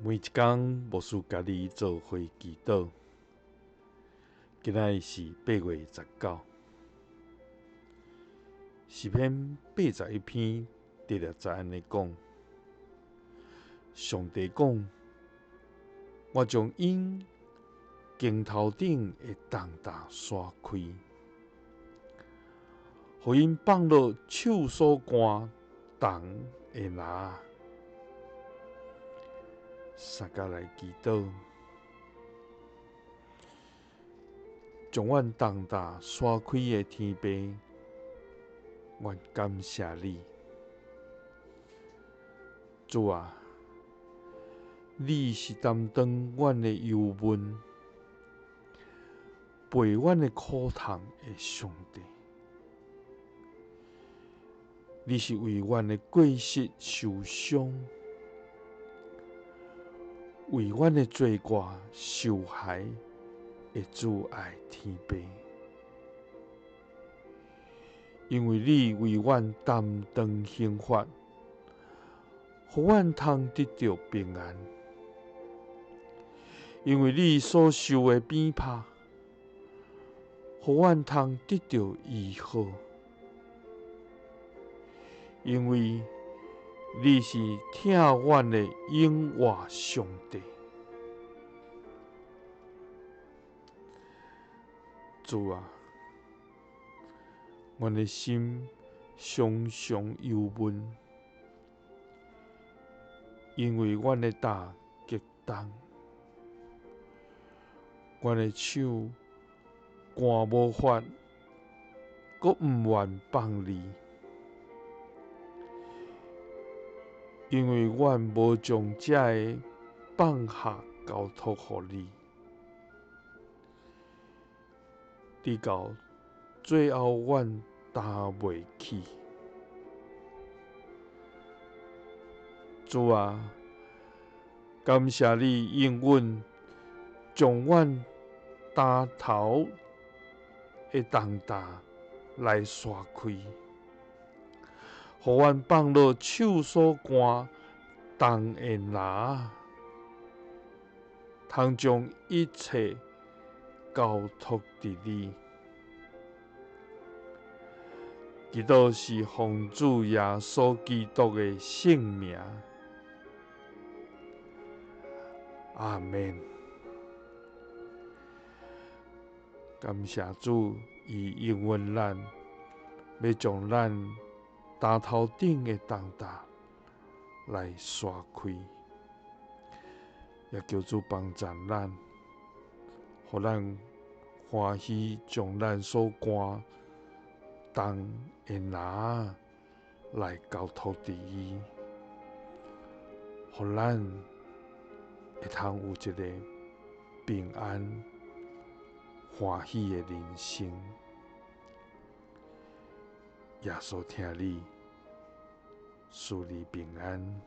每一工牧師共你做伙祈禱，今仔日是8月19，詩篇81篇第6節按呢講：上帝講，我將𪜶肩頭頂的重擔徙開，予𪜶放落手所擔重的籃。相佮來祈禱，將阮重擔徙開的天父，阮感謝你，主啊，你是擔當阮的憂悶，陪阮的苦痛的上帝，你是為阮的過失受傷，為阮的罪過受害的主愛天父，因為你為阮擔當刑罰，予阮通得著平安。因為你所受的鞭拍，予阮通得著醫好。因為你是疼阮的永活上帝，主啊，阮的心常常憂悶，因為阮的擔極重，阮的手寒無法，閣毋願放你。因為阮無將這个放下交託予你，直到最後阮擔袂起。主啊，感謝你應允將阮擔頭的重擔來徙開。予阮放落手所擔重的籃，通將一切交託佇你。祈禱是奉主耶穌基督的聖名。阿們。感謝主，伊應允咱，欲將咱擔頭頂的重擔來徙開，也求主幫助咱，予咱歡喜將咱所擔重的籃來交託佇伊，予咱會通有一个平安歡喜的人生。耶穌疼你，賜你平安。